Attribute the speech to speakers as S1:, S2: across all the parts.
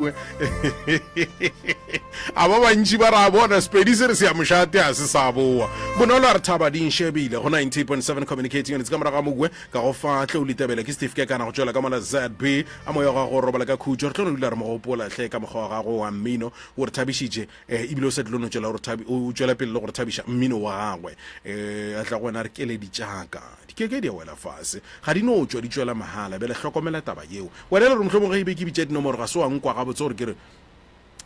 S1: A ba bantši ba ra bona Sepedi se re se ya mošate a se sa boa. Bonolo a re thaba di nšebile go 90.7 Communicating Units ka morago ga Mokwe ka go fa tle o litebele ke Steve Kekana go tšwela ka mola ZB a moya wa gago o robala ka khutšo re tlo no dula re mo gopola hle ka mokgwa wa gago wa mmino o re thabišitše eh, ebile o sa tlo no tšwela o tšwela pele le go re thabiša mmino wa gagwe eh, a tla go wena re keledi tšaka di keke di a wela fase ga di no tšwa di tšwela mahala bjale hlokomela taba yeo Wena e le gore mohlomongwe ge e be ke bitša dinomoro ga se wa nkwa gabotse gore ke re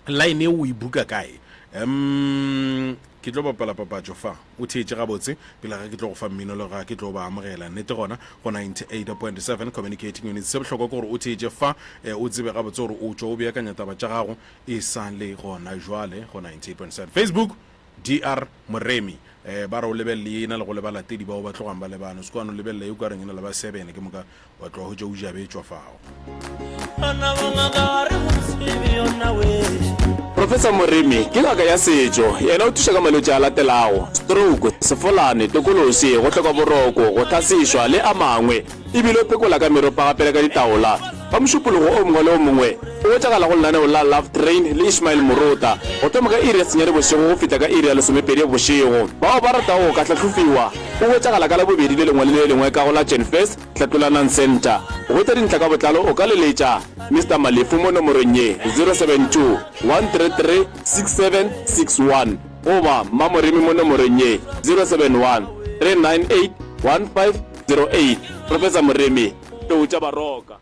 S1: line eo o e buka kae. Um ke tlo bapala papatšo fa o theetše gabotse pele ga ke tlo go fa mmino le ga ke tlo ba amogela nnete gona go 98.7 Communicating Units. Se bohlokwa ke gore o theetše fa eh, o tsebe gabotse gore o tšwa o beakanya taba tša gago e sa le gona jwale go 98.7 Facebook DR Moremi, Eh, ba re o lebelele ye e na le go le balatedi bao ba tlogang ba lebane. O se ke wa no lebelela ye o ka reng e na le ba sebene ke moka wa tloga hwetša o jabetšwa fao.
S2: Professor Moremi ke ngaka ya setšo. Yena o thuša ka malwetši a latelago, stroke, sefolane, tokološi, go hloka boroko, go hlasišwa le a mangwe. E bile o phekola ka meropa gape le ka ditaola. Ka Mošupologo o mongwe le o mongwe o hwetšagala go lenaneo la Love Train le Ishmael Morota go thoma ka iri ya senyane bošego go fihla ka iri ya lesomepedi bošego. Bao ba ratago go ka hlahlofiwa o hwetšagala ka Labobedi le lengwe le le lengwe ka go la Genfest Hlatlolanang Centre. Go hwetša dintlha ka botlalo o ka leletša Mister Malefu mo nomorong ye, 072 133 6761 goba Mmamoremi mo nomorong ye, 071 398 15 08 Professor Moremi, Tlou tša Baroka.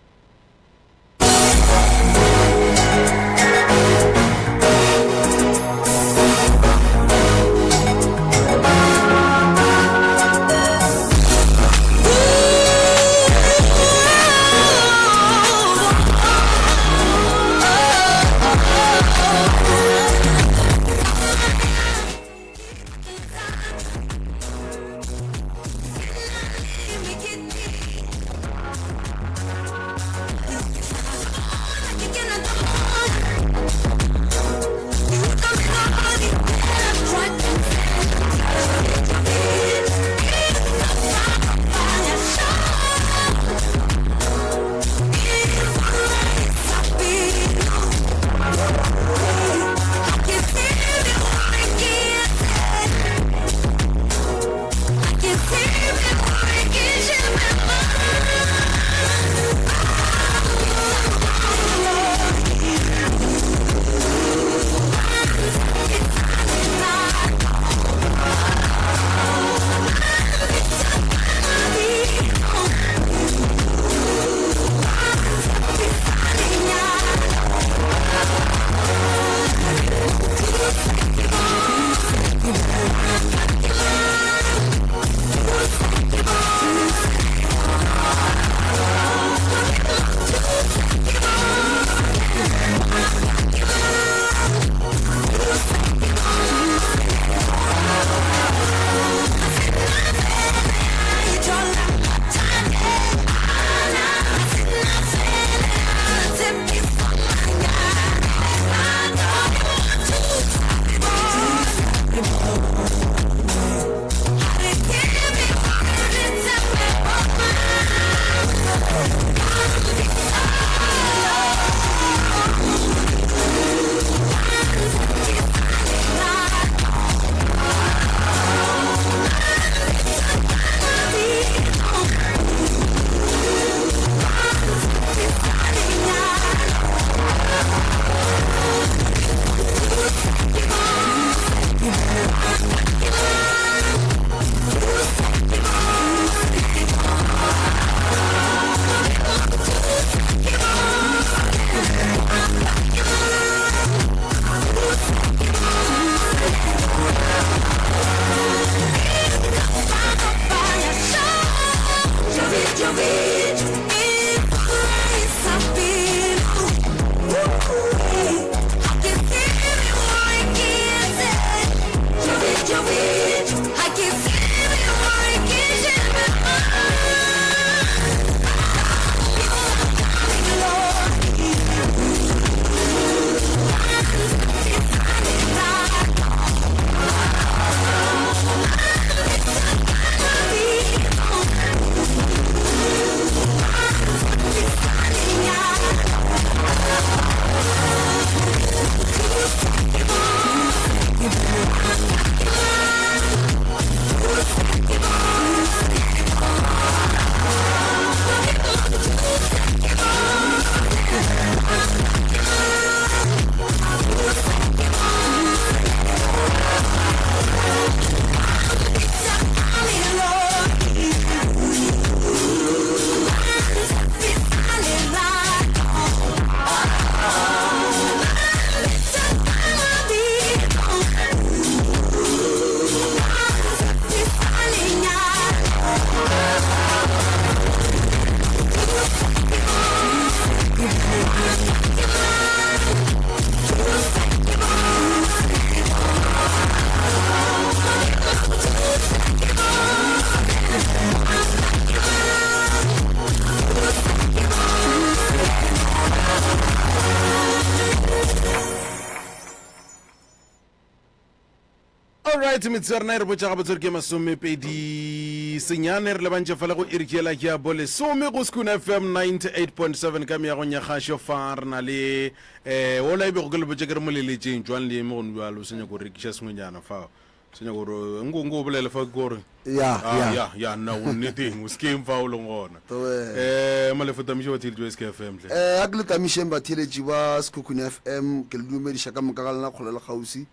S1: Alright, metsotso ya rena e re botša gabotse gore ke masomepedi senyane re lebantše fale go iri ke yela ke ya bolesome go Sekhukhune FM 98.7 ka meagong ya kgašo fa re na le um wola e bego ke le botša ke re moleletšeng tšwang le eme gone bjalo o sa nyako go rekiša sengwenyana fa sa nyako gore nko nko o bolele fa ke gore
S3: Ya,
S1: Ah,
S3: ya.
S1: ya ya nna o nneteng o sekeng fa o leng gona
S3: Thobela.
S1: um malefo tamiše batheeletši ba SK FM hle
S3: Eh, a ke le tamišeng batheeletši ba Sekhukhune FM, ke le dumediša ka moka ga lena kgole le kgauswi.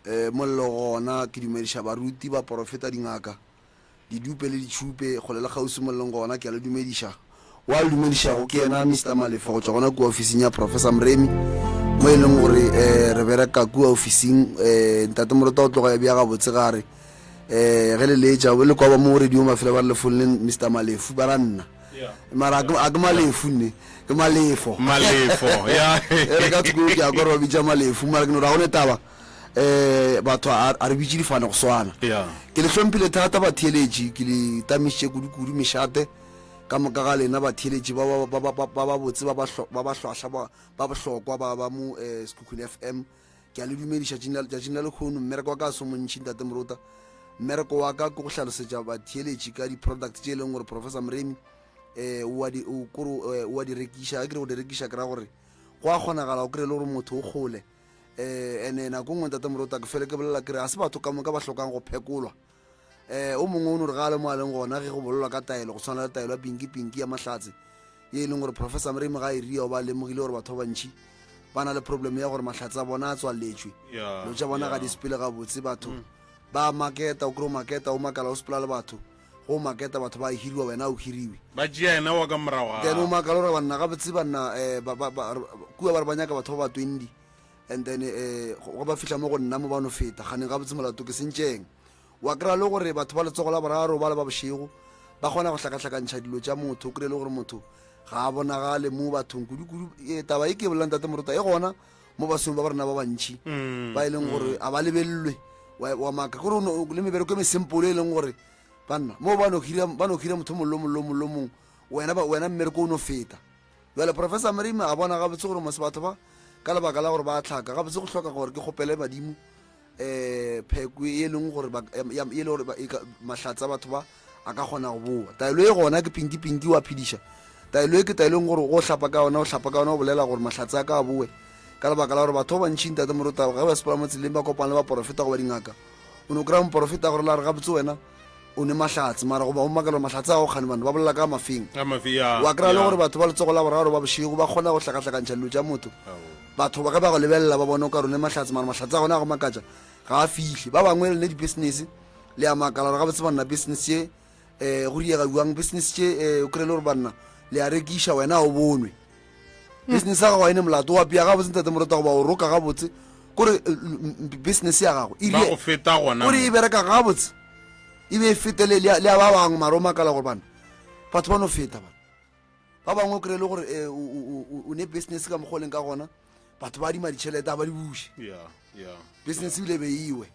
S3: Eh, mo le lego gona, ke dumediša baruti, baporofeta, dingaka, didupe le ditšhupe, kgole le kgauswi mo le leng gona, ke a le dumediša. Wa le dumedišago ke yena Mister Malefo go tšwa gona kua ofising ya Professor Mremi, mo e leng gore eh, re bereka kua ofising. Eh, Ntate Morota o tloga e bea gabotse ga re eh, ge le letša le kwa ba mo radio mafela ba re le founle Mister Malefu ba ra nna mara a ke- a ke Malefu nne ke Malefo
S1: Malefo, ya.
S3: E re ka thoko ke a kwa re ba bitša Malefu mara ke no ra go ne taba eh batho a a re bitše difane go swana
S1: Yeah.
S3: ke le hlomphile thata batheeletši ke le tamišitše kudu-kudu mešate ka moka ga lena batheeletši ba ba- ba- ba- ba ba babotse ba ba hlo- ba ba hlwahlwa ba ba bohlokwa ba ba mo eh, Sekhukhune FM Ke a le dumediša tšatšing la lekgono. Mmereko wa ka se montši, Ntate Morota. Mmereko wa ka ke go hlalosetša batheeletši ka di-product tše e leng gore Professor Moremi um o a di, o kore o a di rekiša. Ge ke re go di rekiša ke ra gore go a kgonagala o kry-e le gore motho o kgole. Um ene nako nngwe Ntate Morota ke fele ke bolela ke re ga se batho ka moka ba hlokang go phekolwa. Um o mongwe o no re ga a le mo a leng gona ge go bolelwa ka taelo go tshwana le taelo ya pinki pinki ya mahlatse ye e leng gore Professor Moremi ga e ria o ba lemogile gore batho ba bantši ba na le problem ya gore mahlatse a bona a tswaletšwe dilo tša bona ga di sepele gabotse batho mm. ba maketa o kry o maketa o makala o sepela le batho go maketa batho ba hiriwa wena o hiriwe
S1: ba tšea yena wa ka morago
S3: then o makala gore banna gabotse banna um kua ba re ba nyaka batho ba ba 20 and then um go ba fihla mo go nna mo ba no feta ganeng gabotse molato ke sentšeng Wa kry-a le gore batho ba letsogo la boraro ba le ba bošego ba kgona go hlakahlakantšha dilo tša motho, o kry-e le gore motho ga a bonagale mo bathong kudu-kudu. E, taba e ke e bolelang Tate Morota e gona mo basong ba rena ba bantši mm, ba e leng gore mm. a ba lebelelwe wa, wa maka kore le mebereko e mesempolo e leng gore banna mo ba no hira ba no hira motho mollo mollo mollo mongwe wena ba wena mmereko o no feta jale professor Moremi a bona gabotse gore mose batho ba ka lebaka la gore ba tlhaka gabotse go hloka gore ke kgopele badimo um pheko e leng gore e le gore mahlatse a batho ba a ka kgona go boa taelo e gona ke pinki pinki wa phediša taelo e ke taelo e leng gore go hlapa ka yona o hlapa ka yona o bolela gore mahlatse a ka a boe ka lebaka la gore batho ba bantšhi ntate morota ge ba sepela mo tseleng ba kopana le baporofeta goba dingaka o ne o kry-a moporofeta gore la re gabotse wena o ne mahlatse mara goba o makela gore mahlatse a go kgane bane ba bolela ka mafeng wa kry-a le gore batho ba letsogo la boraro ba bošego ba kgona go hlakahlakantšha dilo tša motho batho ba ge ba go lebelela ba bone o ka rone mahlatse mara mahlatse a gona a go makatša ga a fihle ba bangwe le ne di-business le a makala gore gabotse banna business ye um go diega jwang business tše um o kry-e le gore banna le a rekiša wena o bonwe business ya gago a ene molato o apea gabotse ntate morota goba o roka gabotse kore eh, business ya gago kore e bereka gabotse e be e fetele le ya ba bangwe mara o makala gore bana batho ba no feta bana ba bangwe o kry-e le gore eh, o ne business ka mokgwa o leng ka gona batho ba adima ditšhelete a ba di buše business ebile be iwe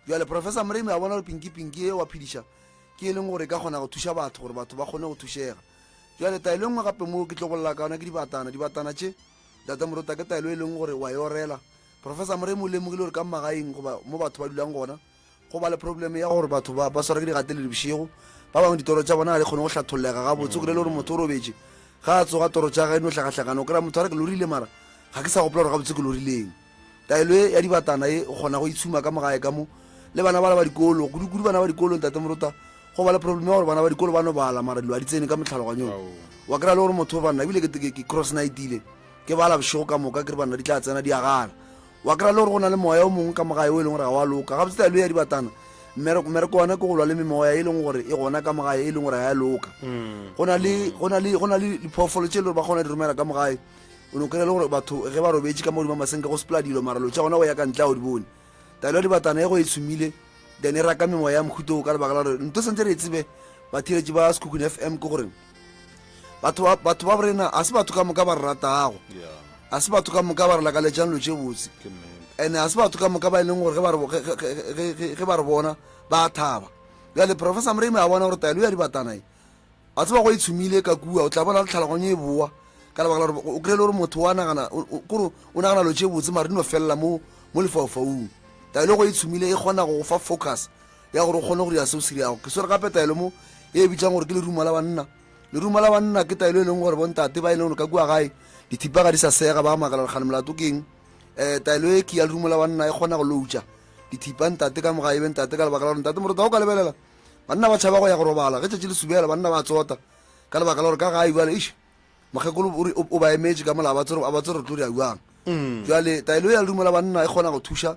S3: Bjale Professor Moremi a bona gore Pinki Pinki ye wa phediša ke e leng gore e ka kgona go thuša batho gore batho ba kgone go thušega. Bjale taelo e nngwe gape mo ke tlo bolela ka yona ke dibatana. Dibatana tše, Ntate Morota, ke taelo e leng gore wa e orela. Professor Moremi o lemogile gore ka magaeng goba mo batho ba dulang gona go ba le problem ya gore batho ba ba swara ke digateledi bošego. Ba bangwe ditoro tša bona ga di kgone go hlathollega gabotse. O kry-e le gore motho o robetše ga a tsoga toro tša gage di no hlakahlakana. O kry-a motho a re ke lorile mara ga ke sa gopola gore gabotse ke lorileng. Taelo ye ya dibatana ye o kgona go itshuma ka mo gae ka mo le bana bala ba dikolo, kudu-kudu bana ba dikolo ntate Morota, go ba le problem ya gore bana ba dikolo ba no bala mara dilo ga di tsene ka mo tlhaloganyong. Wa kry-a le gore motho banna ebile ke, ke, ke cross nightile ke bala bošego ka moka ke re banna di tla tsena di a gana. Wa kry-a le gore go na le moya o mongwe ka mo gae o e leng gore ga wa loka. Gabotse taelo ye ya dibatana mmereko wa yona ke go lwa le memoya e leng gore e gona ka mo gae e leng gore ga ya loka. Go na le, go na le, go na le diphoofolo tše e le gore ba kgona di romela ka mo gae O no kry-a le gore batho ge ba robetše ka mo godimo masenke go sepela dilo mara lo tša gona go ya ka ntle a o di bone. Taelo ya dibatana e go e tshumile then e raka memoya ya mohuta o ka lebaka la gore nto santse re e tsebe batheeletši ba Sekhukhune FM ke gore batho ba batho ba borena a se batho ka moka ba re ratago a se batho ka moka ba re lakaletšang lo tše botse and a se batho ka moka ba e leng gore ge ba re bona ba thaba. Bjale Professor Moremi a bona gore taelo ya dibatana e A tseba go e tshumile ka kua, o tla bona le tlhaloganyo e boa ka lebaka la gore o kry-e le gore motho wa nagana, kore o nagana lo tše botse mara di no felela mo mo lefaufaung. Taelo go e tshumile e kgona go go fa focus ya gore o kgone go dira se o se dirago. Ke swere gape taelo mo e e bitsang gore ke lerumo la banna. Lerumo la banna ke taelo e leng gore bontate ba e leng gore ka kua gae dithipa ga di sa sega ba makala gore kgane molato keng. Um taelo e ke ya lerumo la banna e kgona go loutša dithipa ntate ka moga e be ntate ka lebaka la gore ntate morota o ka lebelela banna ba tšhaba go ya go robala ge tšatši le subela banna ba tsota ka lebaka la gore ka gae bjale eish mokgekolo o re o ba emetše ka mola a ba tsere a ba tsere re tlo dira bjang mm. jale taelo ya lerumo la banna e kgona go thuša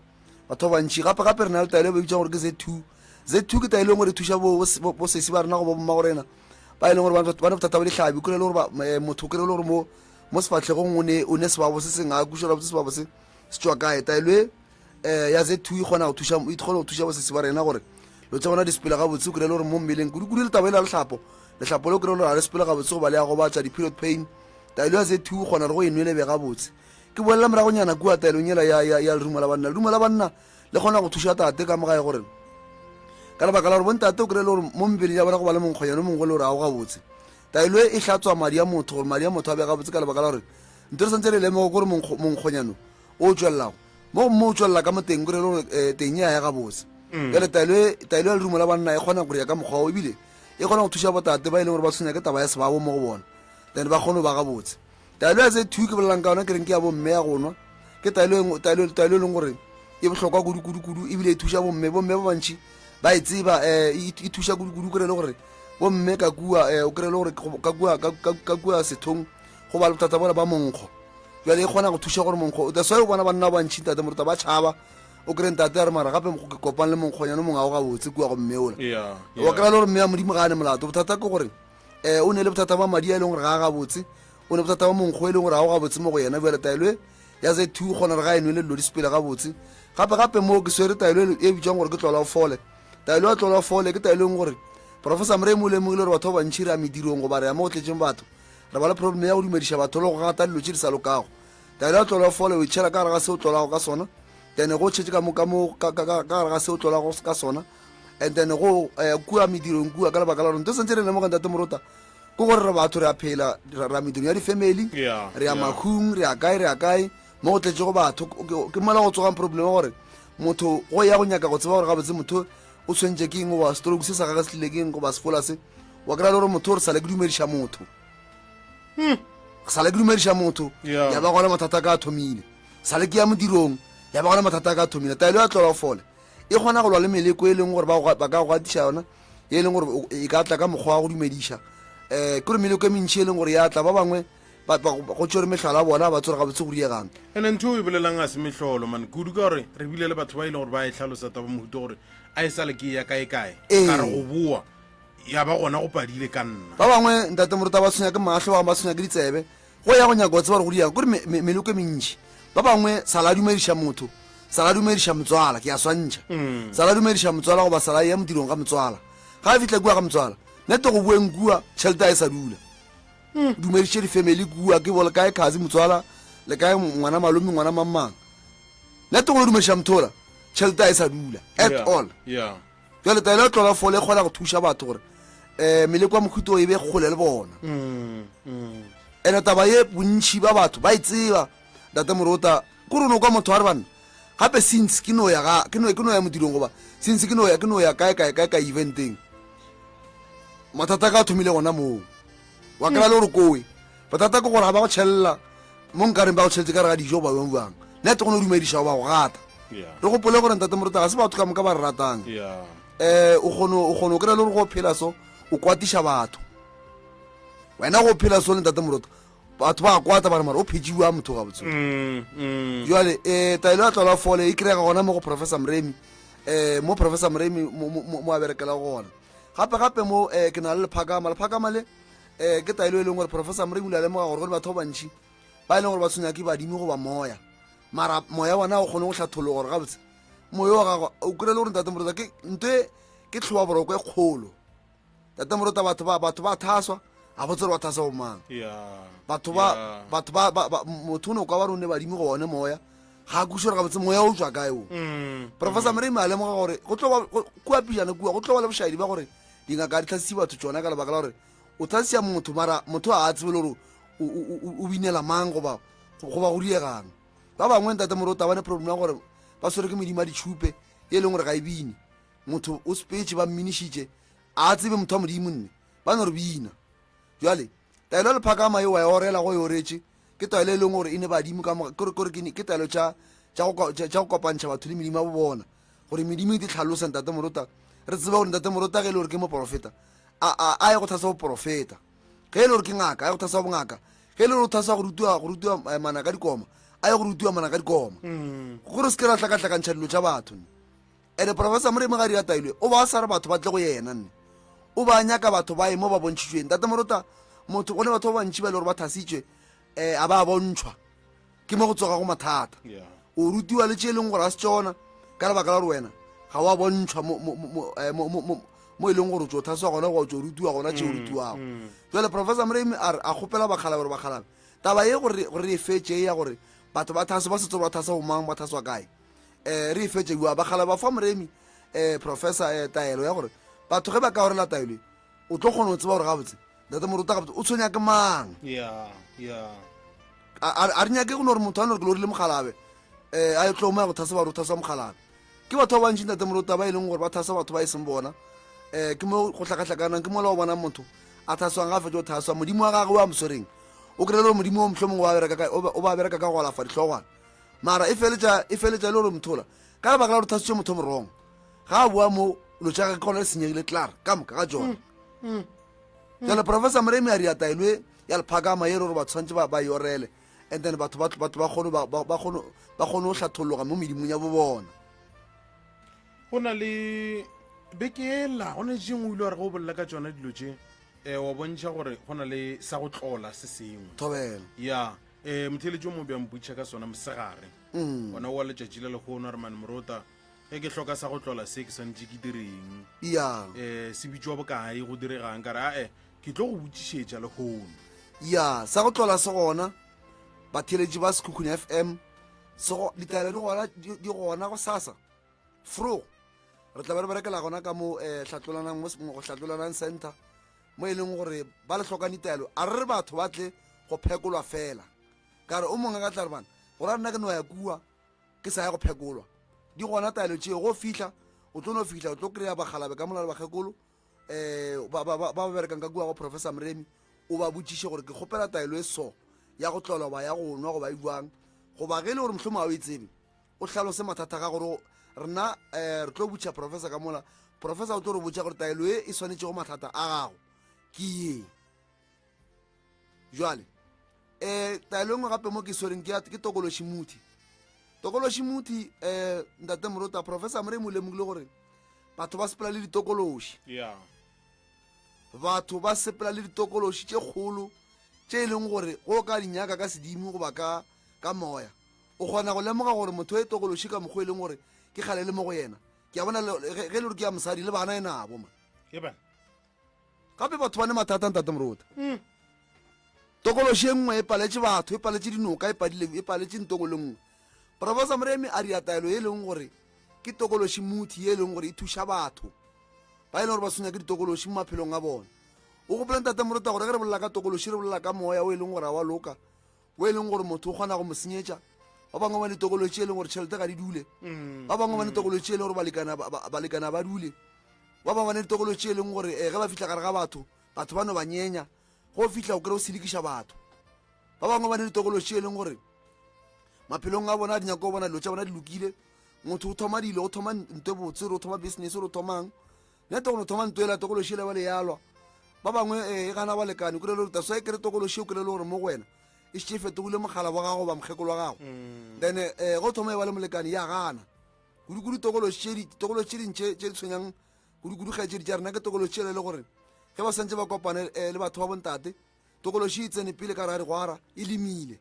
S3: batho ba bantši gape gape re na le taelo e ba bitsang gore ke z two z two ke taelo e ngwe re thuša bo sesi ba rena go bo mma go rena ba e leng gore ba ne bothata ba dihlabi o kry-e le gore eh, motho o kry-e le gore mo mo sefatlhegong o ne o ne sebabo se seng a kušela botse sebabo se se tswa kae taelo e um ya z two e kgona go thuša e kgona go thuša bosesi ba rena gore lo tsa bona di sepela gabotse o kry-e le gore mo mmeleng kudu-kudu le taba e la lehlapo lehlapo le o kry-e le gore ga le sepele gabotse goba le ya gobatša di-period pain taelo ya z two o kgona re go e nwelebe gabotse ke bolela moragonyana kua taelong ela ya, ya, ya lerumo la banna lerumo la banna le kgona go thuša tate ka mogae gore ka lebaka la gore bontate o kry-e le gore mo mebeleng ya bona go ba le monkgonyane o mongwe le gore ga o gabotse taelo e e hlatswa madi a motho gore madi a motho a be gabotse ka lebaka la gore ntho re santse re lemogo kore monkgonyano o tswelelago mo gomme o tswelela ka mo teng kore le gore um teng ya ya gabotse mm. jale taelo e, taelo ya lerumo la banna e kgona gore ya ka mokgwa o ebile e kgona go thuša botate ba e leng gore ba tshwenya ke taba ya sebabo mo go bona then ba kgone go ba gabotse taelo ya tse two ke bolelang ka yona ke reng ke ya bomme ya go nwa ke taelo e taelo taelo e leng gore e bohlokwa kudu kudu kudu ebile e thuša bomme bomme ba bantši ba e tseba um e thuša kudu kudu kry le gore bomme ka kua um o kry le gore ka kua ka kua sethong go ba le bothata bola ba monkgo jale e kgona go thuša gore monkgo that's why o bona banna ba bantšhi ntate morota ba tšhaba o kry ntate a re mara gape ke kopang le monkgonyane mongwe ga o gabotse kua go mme ola wa kry-a le gore mme ya modimo ga a ne molato bothata ke gore um o ne le bothata ba madi a e leng gore ga a gabotse o ne bothata ba monkgo e leng gore ga o gabotse mo go yena bjale taelo e ya z two kgona gore ga e nwele dilo di sepele gabotse gape gape moo ke swere taelo e, e bitswang gore ke tlola o fole taelo ya tlola o fole ke taelo e leng gore professor moremi o lemogile gore batho ba bantšhi re ya medirong goba re ya mo go tletseng batho re ba le problem ya go dumediša batho le go gata dilo tše di sa lokago taelo ya tlola fole o itšhela ka gare ga se o tlolago ka sona then go tšhetše ka mo ka mo ka gare ga se o tlolago ka sona and then go eh, kua medirong kua ka lebaka la gore nto sentse re lemoga ntate morota ke gore re batho re a phela ra medirong ya di-family re ya makhung re ya kae re ya kae mo go tletšego batho ke mola go tsogang problem gore motho go ya go nyaka go tseba gore gabotse motho o tshwentše ke eng goba stroke se sa gage se tlile ke eng goba sefola se wa kry-a le gore motho o re sale ke dumediša motho hmm. sale ke dumediša motho ya ba gona mathata ka a thomile sale ke ya modirong ya ba gona mathata ka a thomile taelo ya tlola o fole e kgona go lwa le meleko e leng gore ba ka go atiša yona e leng gore e ka tla ka mokgwa wa go dumediša um ke gore meleko e mentšhi e leng gore ya tla ba bangwe go tšwere mehlala bona ba tswere gabotse go diegang
S1: ene ntho o e bolelang a se mehlolo mane kudu ka gore re bile le batho ba e leng gore ba e tlhalosa taba mohuto gore a e sa le ke ya kae kae ka re go boa ya ba gona go padile ka nna
S3: ba bangwe ntate moruta ba tshwenya ke mahlo ba bangwe ba tshwenya ke ditsebe go ya go nyaka go tseba gore go diang kore meloko e mentši ba bangwe sala dumediša motho sala dumediša motswala ke a swantšha mm. sala dumediša motswala goba sala ya modirong ga motswala ga a fitlha kua ga motswala nete go boeng kua tšhelete a e sa dula mm. dumediše di-family kua ke bole kae khazi motswala le kae ngwana malome ngwana mangmang nete go dumediša mothola tšhelete a e sa dula at all
S1: yeah.
S3: Jale taelo ya tlola fole e kgona go thuša batho gore um meleko ya mohuto e be kgole le bona mm, mm. ene taba ye bontšhi ba batho ba e tseba ntate morota ko rone kwa motho a re banna gape since ke no ya ga ke no ke no ya modirong goba since ke no ya ke no ya kae kae kae ka eventeng mathata ka thomile gona moo wa kry-a le gore kowe bothata ke gore ga ba go tšhelela mo nkareng ba go tšheletse ka re ga dijo ba bang bang nete go no dumediša go ba go gata re gopole gore ntate morota ga se batho ka moka ba re ratang um o kgone o kgone o kry-a le gore go phela so o kwatiša batho wena go phela so le ntate morota batho ba kwata ba re mara o phetšiwa motho gabotse mm, mm. jale um taelo ya tlola fole e kry-ega gona mo go professor moremi um mo professor moremi mo a berekela gona gape gape mo um ke na le lephakama lephakama le um ke taelo e leng gore professor moremi o ile a lemoga gore go le batho ba bantšhi ba e leng gore ba tshwenya ke badimo goba moya mara moya bona o kgone go hlathologa gore gabotse moya wa gago o kry le gore ntate morota ke nto e ke tlhoba boroko e kgolo tate morota batho ba batho ba thaswa ga botse gore ba thasa bo mang batho ba batho ba motho o ne o kwa ba re o ne badimo go one moya ga a kuse gore gabotse moya o tswa kae o mm, professor mm. moremi a lemoga gore go tlo kua pijana kua go tlo ba le bošaedi ba gore dingaka di tlhasise batho tsona ka lebaka la gore o tlhasisa motho mara motho a a tsebe le gore o binela mang goba goba go diegang ba bangwe ntate morota ba ne problem ya gore ba swere ke medimo ya ditšhupe e leng gore ga e bine. Motho o sepetše ba mminišitše a tsebe motho wa modimo nne ba no re bina. Jwale taelo ya lephakama ye wa e orela go e oretše ke taelo e leng gore e ne badimo ka moka, kore kore ke taelo tša tša go tša go kopantšha batho le medimo ya bo bona gore medimo e di tlhalosa ntate Morota. Re tseba gore ntate Morota ge e le gore ke moporofeta a a a ye go thasa boporofeta, ge e le gore ke ngaka a ye go thasa bongaka, ge e le gore o thasa go rutiwa go rutiwa eh, mana ka dikoma a ye go rutiwa mana ka dikoma, gore se ke ra hlakahlakantšha dilo tša batho. Ene Professor Moremi ga dira taelo o ba sa re batho ba tle go yena nne o ba nyaka batho ba ye mo ba bontšhitšweng. Ntate Morota motho go ne batho ba bantši ba e le gore ba thasitšwe um a ba bontšhwa ke mo go tsoga go mathata. O rutiwa le tše e leng gore a se tšona ka lebaka la gore wena ga wa bontšhwa mo e leng gore o tšo thaswa gona goba o tšo rutiwa gona tše o rutiwago. Jale Professor Moremi a re a kgopela bakgalabe gore bakgalabe taba ye gore re e fetše ya gore batho ba thaswa ba se tsebe ba thaswa bomang ba thaswa kae um re e fetše bua bakgalabe ba fa Moremi um professor um taelo ya gore batho ge ba ka orela taelo e o tlo kgona go tseba gore gabotse ntate Morota gabotse o tshwenya ke mang. A re nyake go no gore motho a no re ke lorile mogalabe um a e tlo mo ya go thasa ba re o thasa mogalabe. Ke batho ba bantši ntate Morota ba e leng gore ba thasa batho ba e seng bona um ke mo go hlakahlakanang ke mola o bonang motho a thaswang ga a fetša go thaswa modimo wa gagwe wa mo swereng o kry-e le gore modimo o mohlomongwe o ba bereka ka go alafa dihlogwana mara e feletša e feletša e le gore mothola ka lebaka la gore thasitše motho morong ga a boa mo lo tša gage ke gona le senyegile tlar ka moka ga tsone. Jale Professor Moremi a ria taelo e ya lephakama ye re gore batho tshwanetse ba e orele and then batho batho ba kgone ba kgone ba kgone go hlathologa mo medimong ya bo bona.
S1: Go na le beke ela go na le tše dingwe o ile wa re ge o bolela ka tšona dilo tše um wa bontšha gore go na le sa go tlola se sengwe.
S3: Thobela.
S1: Ya um motheeletši o mobe a mpotšiša ka sona mosegare ona wa letšatši la lehono a re mane Morota ge ke hloka sa go tlola se ke swanetše ke direng
S3: ya
S1: um se bitšwa bokae go diregang ka re ae ke tlo go botšišetša lehono.
S3: Ya sa go tlola se gona batheeletši ba Sekhukhune FM se go ditaelo di gona di gona go sasa fro re tla be re berekela gona ka mo um hlatlolanang mo go hlatlolanang center mo e leng gore ba le hlokang ditaelo a re re batho ba tle go phekolwa fela ka re o mongwe ka tla re bana gore a nna ke no ya kua ke sa ya go phekolwa. Di gona taelo tšeo go fihla o tlo no fihla o tlo kry-a bakgalabe ka mola le bakgekolo um ba ba ba berekang ka kua go Professor Moremi o ba botšiše gore ke kgopela taelo e so ya go tlolwa goba ya go nwa goba e jwang goba ge e le gore mohlomong ga o e tsebe o hlalose mathata ga gore rena um re tlo botša professor ka mola professor o tlo re botša gore taelo e e swanetšego mathata a gago ke ye. Jwale um taelo e nngwe gape mo ke swereng ke tokološi muthi. Tokološi muthi um ntate Morota Professor Moremi o lemogile gore batho ba sepela le ditokološi. Batho ba sepela le ditokološi tše kgolo tše e leng gore go ka di nyaka ka sedimo goba ka ka moya o kgona go lemoga gore motho e tokološi ka mokgwa e leng gore ke kgale le mo go yena. Ke a bona ge e le gore ke ya mosadi le bana e nabo ma. Gape batho ba ne mathata ntate Morota. Tokološi e nngwe e paletše batho, e paletše dinoka, e padile, e paletše ntongwe le nngwe. Professor Moremi a ria taelo e leng gore ke tokološi muthi ye e leng gore e thuša batho ba e leng gore ba tshwenya ke ditokološi mo maphelong a bona. O gopola ntate Morota gore ge re bolela ka tokološi re bolela ka moya o e leng gore ga wa loka, o e leng gore motho o kgona go mo senyetša. Ba bangwe ba ne tokološi e leng gore tšhelete ga di dule, ba bangwe ba ne tokološi e leng gore balekana ba dule. Ba bangwe ba ne ditokolo tše e leng gore eh, ge ba fihla gare ga batho, batho ba no ba nyenya. Go fihla o kry o selekiša batho. Ba bangwe ba ne ditokolo tše e leng gore maphelong a bona di nyaka go bona dilo tša bona di lokile. Motho o thoma dilo, o thoma nto e botse, o thoma business, o thomang. Nete go no thoma nto ela tokolo šele ba le yalwa. Ba bangwe eh, e gana balekane, o kry le gore taso e kry tokolo še o kry le gore mo go wena e šetše e fetogile mogala wa gago goba mokgekolo wa gago. Then eh, go thoma e ba le molekane ya gana. Kudu-kudu tokološi tše di tokološi tše ding tše tše di tshwenyang kudu-kudu kgaetšedi tša rena ke tokološi tšela e le gore ge ba swantše ba kopane eh, le batho ba bontate tokološi e tsene pele ka gare ga digwara e lemile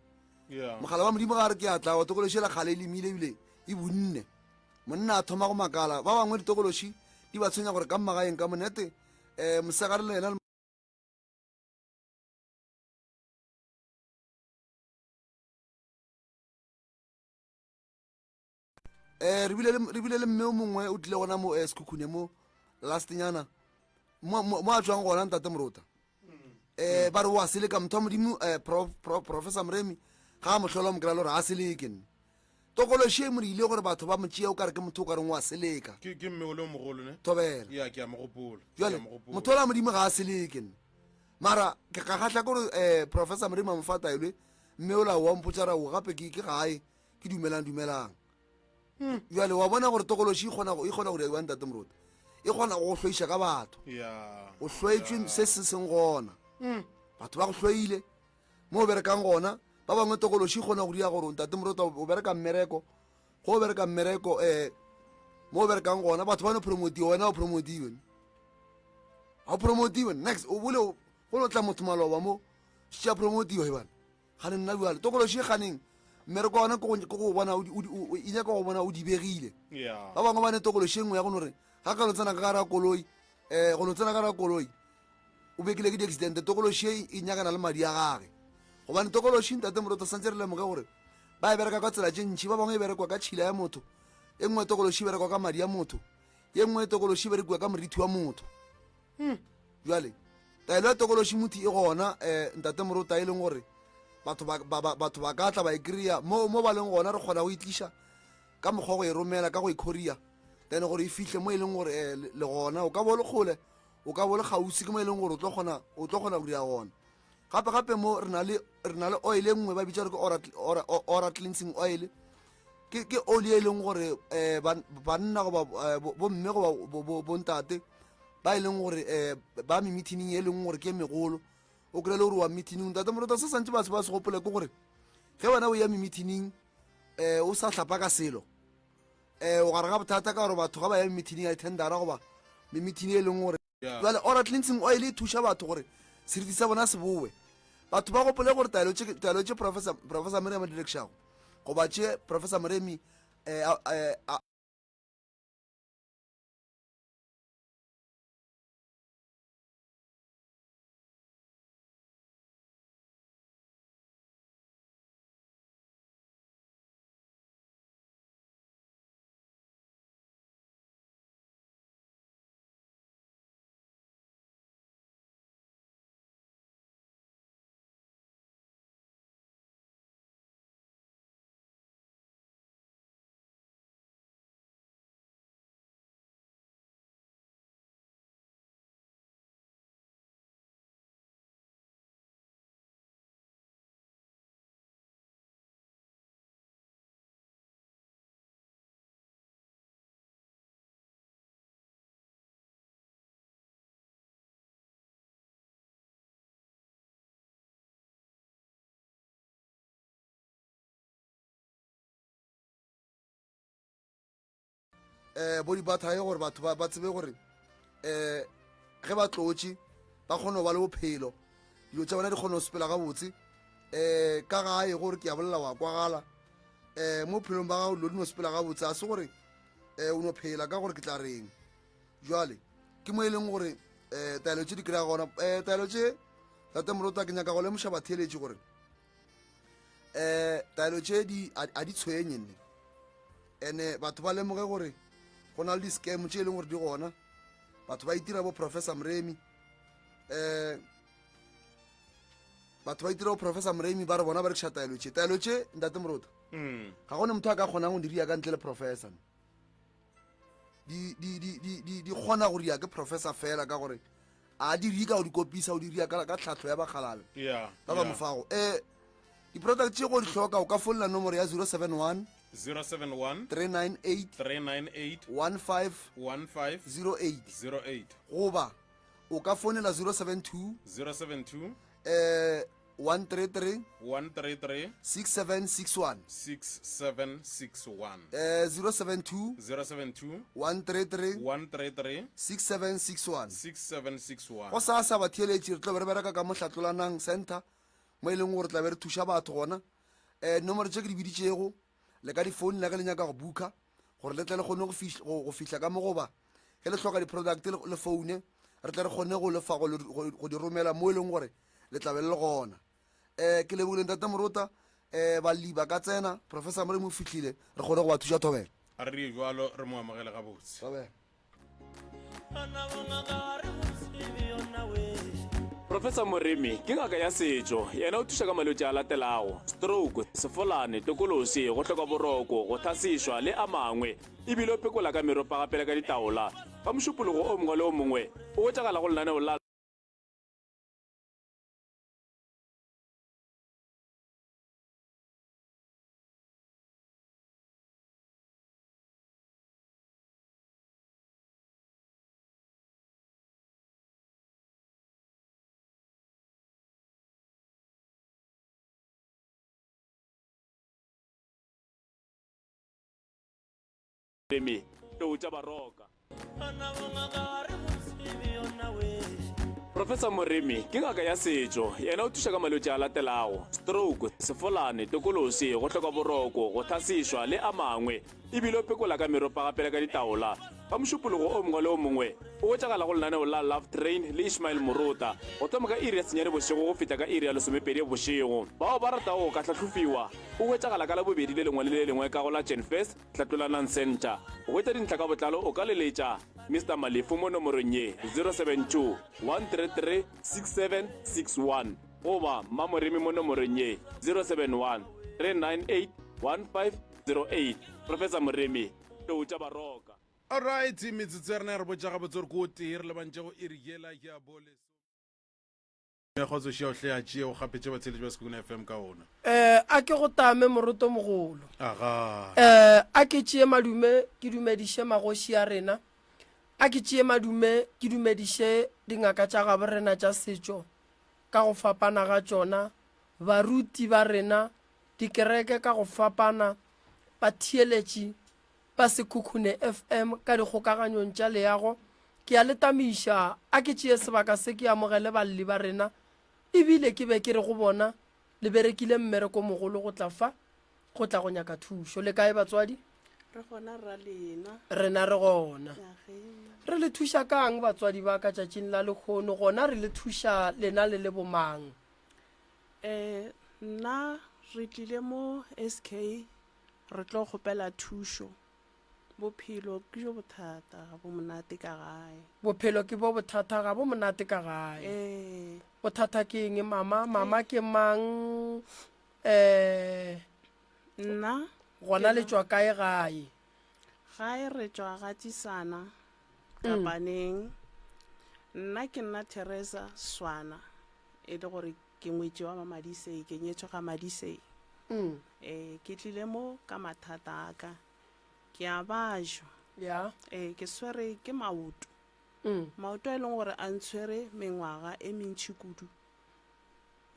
S3: mogala wa modimo ga re ke a tla wa tokološi ela kgale e lemile ebile e bunne monna a thoma go makala ba bangwe ditokološi di ba tshwenya gore ka mmagaeng ka monete um mosegare le yena Eh, re bile le re bile le mme o mongwe o tlile gona mo eh, Sekhukhune mo lastnyana mo mo mo a tswang gona ntate Morota. Eh ba re wa seleka motho wa modimo eh prof, prof, professor Moremi ga a mo hlola mo kry-a le gore ga seleke nne. Tokološi e mo diile gore batho ba mo tšee o kare ke motho o kareng o a seleka.
S1: Ke, ke mme o le o mogolo, ne?
S3: Thobela.
S1: Ya, ke a mo gopola. Ke
S3: Bjale,
S1: a mo gopola.
S3: motho ola Modimo ga a seleke, nne. Mara, ke ka kgahla ke gore, eh, Professor Moremi a mo fa taelo e, mme ola wa mpotša ra, o gape ke, ke gae, ke dumelang, dumelang. Bjale, wa bona gore tokološi e kgona go, e kgona go dira bjang, Ntate Moruti? E kgona go go hloiša ka batho.
S1: Ya.
S3: O hloetšwe se se seng gona. Batho ba go hloile. Mo o berekang gona, ba bangwe tokološi e kgona go dira gore Ntate Morota o bereka mmereko, go o bereka mmereko um mo o berekang gona batho ba no promotiwa, wena o promotiwe, ga o promotiwe next o bole go no tla motho maloba mo šetše a promotiwa ebana gane nna bjale tokološi e ganeng mmereko wa gona ke go bona e nyaka go bona o dibegile. Ba bangwe ba ne tokološi e nngwe ya go no re ga ka no tsena ka gare ga koloi um go no tsena ka gare ga koloi o bekile ke di-accident tokološi e e nyakana le madi a gage gobane tokološi ntate moroto santse re lemoge gore ba e bereka ka tsela tše ntšhi ba bangwe e berekwa ka tšhila ya motho e nngwe tokološi e berekwa ka madi a motho ye nngwe tokološi e berekiwa ka morithi wa motho hmm. jale taelo ya tokološi motho e gona um ntate morota e leng gore batho ba, ba ka tla ba e kry-a mo, mo ba leng gona re kgona go itliša ka mokgwa go e romela ka go e courier then gore e fihle mo e leng gore um le gona o ka bo le kgole o ka bo le kgauswi ke mo e leng gore o tlo kgona o tlo kgona go dira gona gape gape mo re na le re na le oil e nngwe ba bitsa gore ke ora, ora, ora cleansing oil ke ke oli e leng gore eh, banna goba eh, bomme goba bontate ba e leng gore eh, ba memithining e leng gore ke e megolo o kry-e le gore wa meetingng ntate morota se santse batho ba se gopole ke gore ge wena o ya memithining um o sa hlapa ka selo um o gare ga bothata ka gore batho ga ba ya memithining ya dithendara goba memithining e leng gore jale ora cleansing oil e thuša batho gore seriti sa bona se bowe batho ba gopole gore taelo tše professor professor Moremi a di rekišago goba tše professor Moremi um eh bo di-bathaye gore batho ba tsebe gore um ge ba tlotše ba kgone go ba le bophelo dilo tša bona di kgone go sepela gabotse um ka gae gore ke a bolela wa kwagala um mo bophelong ba gago dilo di no sepela gabotse a se gore um o no phela ka gore ke tla reng jwale ke mo e leng gore um taelo tše di kry-a gona um taelo tše tate morota ke nyaka go lemoša batheeletši gore um taelo tše di a di tshwenye nne ene batho ba lemoge gore go na le di-scam tše e leng gore di gona batho ba itira bo professor moremi um batho ba itira bo professor moremi ba re bona ba rekiša taelo tše taelo tše ntate morota mm. ga gone motho a ka kgonang go diria ka ntle le professor di di di di di di kgona go ria ke professor fela ka gore a di rie ka go di kopisa o di ria ka ka tlhahlo ya bakgalabe ba ba mofago um di-product tše go di hloka o ka folela nomoro ya 071
S1: 071
S3: 398
S1: 398
S3: 15
S1: 15
S3: 08
S1: 08
S3: goba o ka fonela 072
S1: 072
S3: um 133
S1: 133
S3: 6761
S1: 6761
S3: eh 072
S1: 072
S3: 133
S1: 133
S3: 6761
S1: 6761
S3: go sa sa batheeletši re tlo be re bereka ka mohlatlolanang center mo e leng gore tla be re thuša batho gona um nomoro tše ke di biditšego le ka difounela ge le nyaka go buka gore le tle le kgone go fihla ka mo goba ge le hloka di-product le foune re tle re kgone go lefa go di romela mo e leng gore le tla be le le gona um ke lebogile ntate morota um balli ba ka tsena professor moremi o fihlile re kgone go ba thuša thobela
S1: a re dire jalo re mo amogele gabotse
S3: thobela
S2: Professor Moremi ke ngaka ya setšo. Yena o thuša ka malwetši a latelago, stroke, sefolane, tokolosi, go hloka boroko, go thasišwa le a mangwe. E bile o phekola ka meropa gape le ka ditaola. Ka Mošupologo o mongwe le o mongwe o hwetšagala go lenaneo la. Remi, Tlou tša Baroka. Professor Moremi ke ngaka ya setšo. Yena o thuša ka malwetši a latelago, stroke, sefolane, tokolosi, go hloka boroko, go thasišwa le a mangwe. E bile o phekola ka meropa gape le ka ditaola. Ka Mošupologo o mongwe le o mongwe o hwetšagala go lenaneo la Love Train le Ishmael Morota go thoma ka iri ya senyane bošego go fihla ka iri ya lesomepedi bošego. Bao ba ratago go ka hlahlofiwa o hwetšagala ka Labobedi le lengwe le le lengwe ka go la Genfest Hlatlolanang Centre. Go hwetša dintlha ka botlalo o ka leletša Mister Malefu mo nomorong ye, 072 133 6761 goba Mmamoremi mo nomorong ye, 071 398 1508. Professor Moremi, Tlou tša Baroka.
S1: Alright, metsotso ya rena ya re botša gabotse gore ke o tee re lebantše go iri yela ya boleso. Mekgotso šia o hle a tšee o gapetše batheeletši ba Sekhukhune FM ka ona.
S4: Eh, a ke go tame morotomogolo.
S1: Aga.
S4: Eh, a ke tšee madume ke dumediše magoši a rena. A ke tšee madume ke dumediše dingaka tša gabo rena tša setšo ka go fapana ga tšona, baruti ba rena, dikereke ka go fapana, batheeletši ba Sekhukhune FM ka dikgokaganyong tša leago. Ke a le tamiša, a ke tšee sebaka se ke amogele balli ba rena, ebile ke be ke re go bona, Le berekile mmereko mogolo go tla fa, go tla go nyaka thušo. Le kae batswadi?
S5: Re gona rra lena.
S4: Rena re gona. Re le thuša ka'ng batswadi ba ka tšatšing la lehono, gona re le thuša lena le le bomang?
S5: Eh, nna re tlile mo SK re tlo kgopela thušo. Bophelo ke jo bothata, ga bo monate ka gae.
S4: Bophelo ke bo bothata, ga bo monate ka gae.
S5: Ee.
S4: Bothata ke eng mama? Mama ke mang? Eh,
S5: Nna
S4: gona le tšwa kae gae?
S5: Gae re tšwa ga Tsisana, Kapaneng. Nna ke nna Teresa Swana, e le gore Ke ngwetši wa Mamadisei, ke nyetšwe ga Madisei. Ee, ke tlile mo ka mathata a ka. Ke a bajwa.
S4: Ya.
S5: Ee, ke swere ke maoto. Maoto a e leng gore a ntshwere mengwaga e mentši kudu.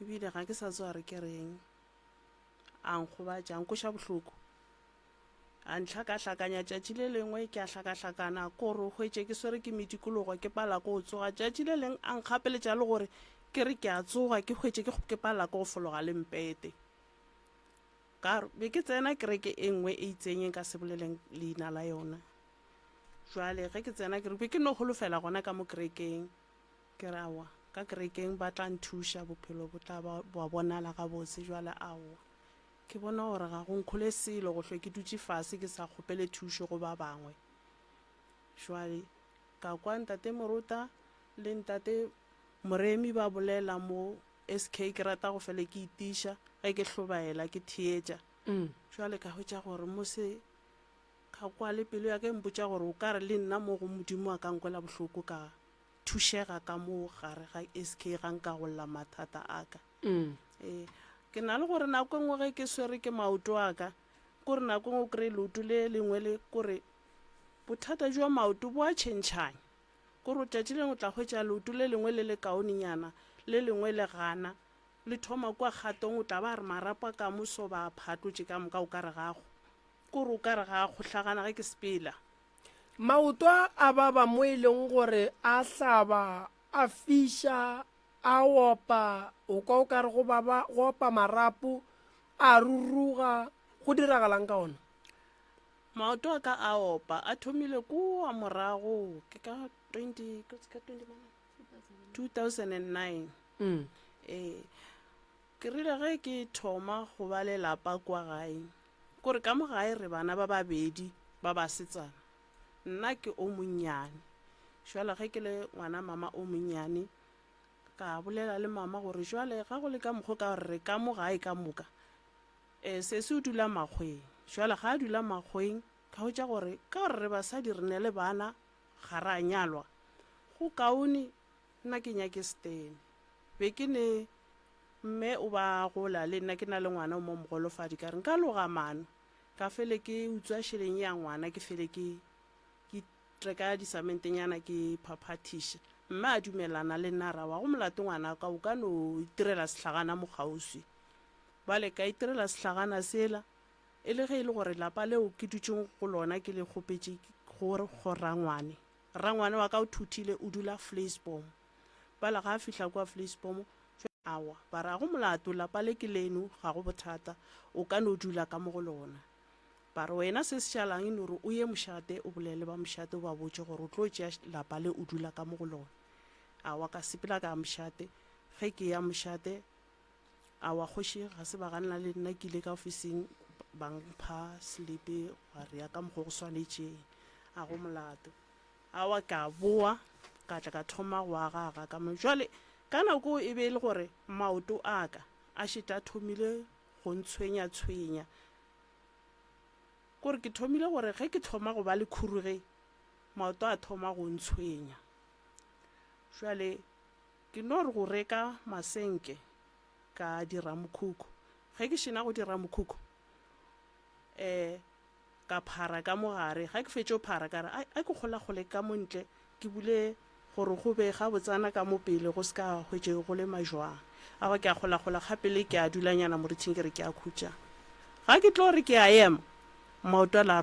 S5: Ebile ga ke sa tseba gore ke reng. A nkgobatša, a nkoša bohloko. A ntlhakahlakanya tšatši le lengwe, ke a hlakahlakana, ko re o hwetše ke swere ke medikologo, ke pala ko tsoga. Tšatši le leng a nkgapeletša le gore ke re ke a tsoga, ke hwetše ke, ke pala ko go fologa le mpete. Ka re, be ke tsena kereke e nngwe e itseng e nka se boleleng leina la yona. Jwale ge ke tsena ke re, be ke no holofela gona ka mo kerekeng. Ke re, aowa, ka kerekeng ba tla nthuša, bophelo bo tla ba, bwa bonala gabotse. Jwale aowa. Ke bona gore ga go nkhole selo go hlwe ke dutše fase ke sa kgopele thušo go ba bangwe. Jwale ka kwa Ntate Morota le Ntate Moremi ba bolela mo SK ke rata go fele ke itiša ge ke hlobaela ke theetša. Jwale ka hwetša gore mo se ka kwa le pelo ya ka e mpotša gore o ka re le nna mo go Modimo a ka nkwela bohloko ka thušega ka mo gare ga SK ga nka golla mathata a ka. Ee, ke na le gore nako e nngwe ge ke swere ke maoto a ka, kore nako e nngwe o kry-e leoto le lengwe le kore bothata jwa maoto bo a tšhentšhanya. Kore tšatši lengwe o tla hwetša leoto le lengwe le le kaonenyana, le lengwe le gana. Le thoma kua kgatong o tla ba re marapo a ka moso ba a phatlotše ka moka o ka re ga kore o ka re ga a kgohlagana ge ke sepela.
S4: Maoto a a baba mo e leng gore a hlaba, a fiša, A opa, o kwa o ka re go baba, go opa marapo, a ruruga. Go diragalang ka ona?
S5: Maoto a ka a opa, a thomile kua morago, ke ka 20, ke ka 20 mane? 2009.
S4: Mm.
S5: Ee, ke rile ge ke thoma go ba le lapa kua gae, kore ka mo gae re bana ba babedi ba basetsana, nna ke o monnyane. Jwale ge ke le ngwana mama o monnyane. Ka bolela le mama gore jwale ga go le ka mokgo ka gore re ka mo gae ka moka, um sesi o dula makgweng. Jwale ga a dula makgweng, ka hwetša gore ka gore re basadi re ne le bana ga ra nyalwa, go kaone nna ke nyake setene. Be ke ne mme o ba gola le nna ke na le ngwana o mo mogolofadi, ka re nka loga maano ka fele ke utswa šeleng ya ngwana ke fele ke ke reka disamentenyana ke phaphathiša. Mme a dumelana le nna a re, Aowa, go molato ngwanaka, o ka no itirela sehlagana mo kgauswi. Bjale ka itirela sehlagana sela, e le ge e le gore lapa leo ke dutšeng go lona ke le kgopetše go go rangwane. Rangwane wa ka o thuthile, o dula Vleisboom. Bjale ga a fihla kua Vleisboom, Aowa, ba re, ga go molato, lapa le ke leno, ga go bothata, o ka no dula ka mo go lona. Ba re, Wena se se šalang e no re o ye mošate o bolele ba mošate o ba botše gore o tlo tšea lapa le o dula ka mo go lona. Aowa, ka sepela ka ya mošate. Ge ke eya mošate, aowa kgoši ga se ba ganana le nna, ke ile ka ofising ba mpha selipi gwa re ya ka mokgo go swanetšeng, a go molato. Aowa ka boa ka tla ka thoma go agaaga ka mo. Jwale ka nako e be e le gore maoto a ka a šetše a thomile go ntshwenya-tshwenya. Kore ke thomile gore ge ke thoma go ba le khuruge, maoto a thoma go ntshwenya. Jwale ke no re go reka masenke ka dira mokhukhu. Ge ke šena go dira mokhukhu, um ka phara ka mo gare. Ga ke fetše go phara ka re, ai, a ke kgolakgole ka mo ntle ke bule gore go be gabotsana ka mo pele go se ka hwetše go le majwang. Awa ke a kgolakgola gapele ke a dulanyana morithing ke re ke a khutša. Ga ke tlo re ke a ema, maoto a la.